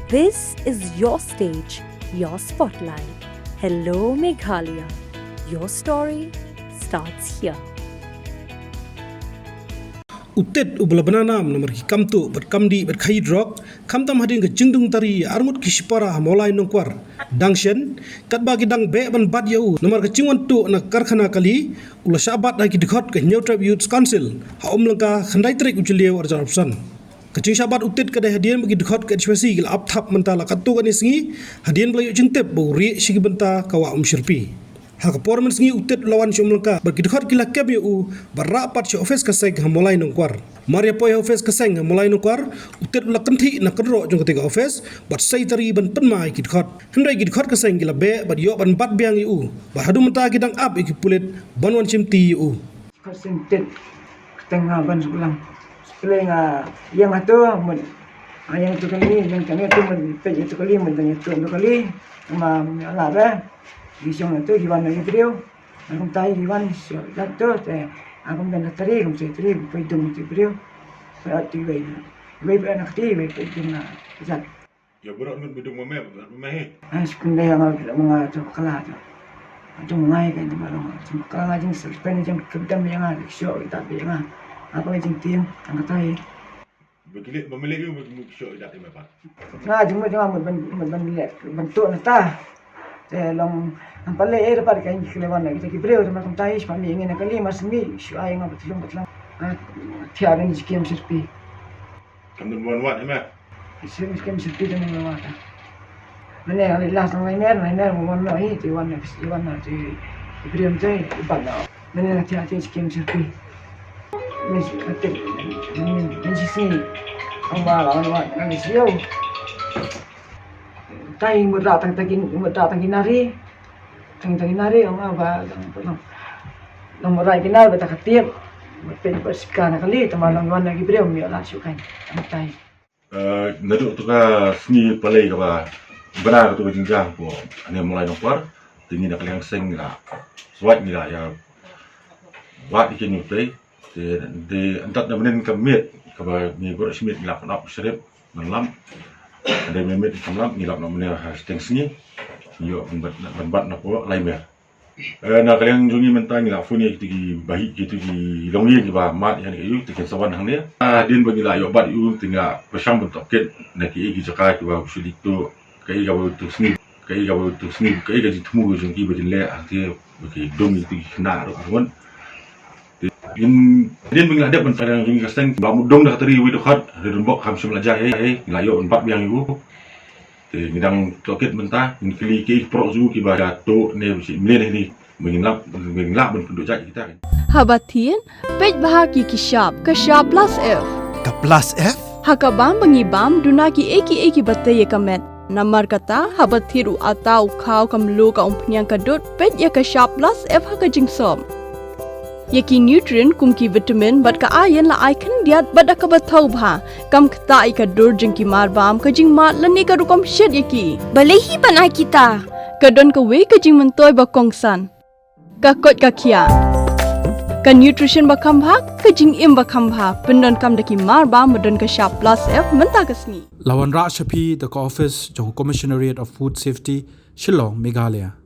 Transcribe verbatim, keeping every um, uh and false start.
This is your stage, your spotlight. Hello Meghalaya. Your story starts here. U Tit uba la bna nam namar ki kam tuh bad kam dih bad khaii drok, khamtam hadien ka jingdung tari arngut ki shipara ha Mawlai Nongkwar. Dang shen, katba ki dang beh ban bat ïa u namar ka jingwan tuh na karkhana kali, u la shah bat ha ki dkhot ka Hynñiewtrep Youth Council ha Umlangka, khyndai tarik u Jylliew arhajar arphew san. Ka jingshah bat u Tit ka dei hadien ba ki dkhot ka H Y C ki la ap thap mynta la katto katne sngi, hadien ba la ïoh jingtip ba u rieh sha ki bynta ka Wah Umshyrpi. Ha ka por mynsngi u Tit u la wan sha Umlangka bad ki dkhot ki la kem ïa u bad rah pat sha office ka seng ha Mawlai Nongkwar. Mar ïa poi ha office ka seng ha Mawlai Nongkwar, u Tit u la kynthih na kynroh jong katei ka office bad sei tari ban pynma ïa ki dkhot. Hynrei ki dkhot ka seng ki la beh bad ïoh ban bat biang ïa u bad haduh mynta ki dang ap ïa ki pulit ban wan shimti ïa u. Ka seng Tit, ka teng nga ban suklang. Suklang nga ïeng hato mut, nga ïeng tu kali, ïeng tang ïa tu mut, peit ïa tu kali mut, tang ïa tu kali. Ma la re. Ki shong ïa tu ki wan ïa ki briew. Nga kumta ïa ki wan shu ïa tu te. Nga kum dan tari, kum sei tari, kum peit dung ïa tu briew. Peit tu wei. Wei peit na kti, wei peit dung na jat. Ïa baroh ngut ba dung ma me, ba me hi. Ai, shu kynde ïa nga, ba nga tu bakla tu. Atu ngai ka jingbaroh nga tu bakla, nga jingselpen jingkyrdan ïa nga, shoh ïa dat ïa nga. Apa ka jingtieng, tang katai. Ba ki leh, ba me leh ïa u, ba ki shoh ïa dat ïa me pat. Nga jingmut jong nga mut ban, mut ban leh, ban tuh na ta. Te long, ngam pat leh ei pat ka jingkylli wan na kita ki briew, te mar kumta hi, shu pat mih ïa ngi na kali, mar shu mih, shu ai ïa nga ba thlung, ba thlung. Ah, thiah ïa ngi sha K M C R P. Kam don wan wat ïa me. Shu, shu, shu, shu, shu, shu, shu. Mynne nga la tang lai mer, lai mer, wan noh hi, te wan, te wan, te, te briew te, te ban noh. Mynne nga thiah te skim sirpi. Mynne shu, te, mynne, mynne shu sngi. Ong ba la wan wat, nga la shu. Tai mut ra tang, tang kin, mut ra tang kin nari. Tang, tang kin nari, ong ba, tang, tang. Long mut ra kin nari, ba ta ka tiep. Mut peit ba sika na kali, tang ba long wan na ki briew, mi la shu kan. Tang tai. Eh, naduh tu ka sngi palei kaba bna ka tu ka jingjia hapoh hane Mawlai Nongkwar, te ngi na ka liang seng ngi la shuwa ngi la ïa wad ïa ki ñiuh tei. Te, te, ynda na mynnin ka miet kaba ngi baroh shi miet ngi la pynap syrip ban lap. Ynda mynnin miet kam lap ngi lap na mynnin ha shiteng sngi. Ngi ïoh ban bat, ban bat na poh Laimer. Eh, na ka liang jong ngi mynta ngi la phone ïa kito ki bahi, kito ki longïing kiba mad ïa kane ka ïing, te kin sa wan hangne. Ah, hadien ba ngi la ïoh bat ïa u te ngi la pyrshang ban tohkit na kiei ki jaka kiba u shu leit tuh, kaei kaba u tuh sngi, kaei kaba u tuh sngi, kaei ka jingthmu jong ki ba kin leh, ah, te ba ki dum ïa kito ki khynnah ruh arngut. Te hadien, hadien ba ngi la dep ban, na ka liang jong ngi ka seng ba mut dong da ka tari wei dkhot, ri Rimbok kam shym la jia ei ei, ngi la ïoh ban bat biang ïa u. Te ngi dang tohkit mynta, ngi kylli ki paralok jong u kiba ïa tuh ne ba shi mlien hi, ba ngin lap, ba ngin lap ban pynduh jait kita. Haba thied, peit bha ki ki shap, ka shap plus F. Ka plus F? Ha ka bam ba ngi bam, duna kiei kiei kiba tei ïa ka met. Namar kata, haba thied u atta, u khaw, ka mluh, ka umphniang, ka dud, peit ïa ka shap plus F ha ka jingsop. Ïa ki nutrient kum ki vitamin bad ka iron la ai khyndiat bad da kaba thaw bha. Kam ktah ïa ka dur jong ki mar bam, ka jingmad lane ka rukom shet ïa ki. Balei hi ban ai kita? Ka don kawei ka jingmyntoi ba kongsan. Ka koit ka khiah. Ka nutrition ba kham bha, ka jingim ba kham bha. Pyndonkam da ki mar bam ba don ka shap plus F mynta ka sngi. La wanrah sha phi da ka office jong Commissionerate of Food Safety, Shillong, Meghalaya.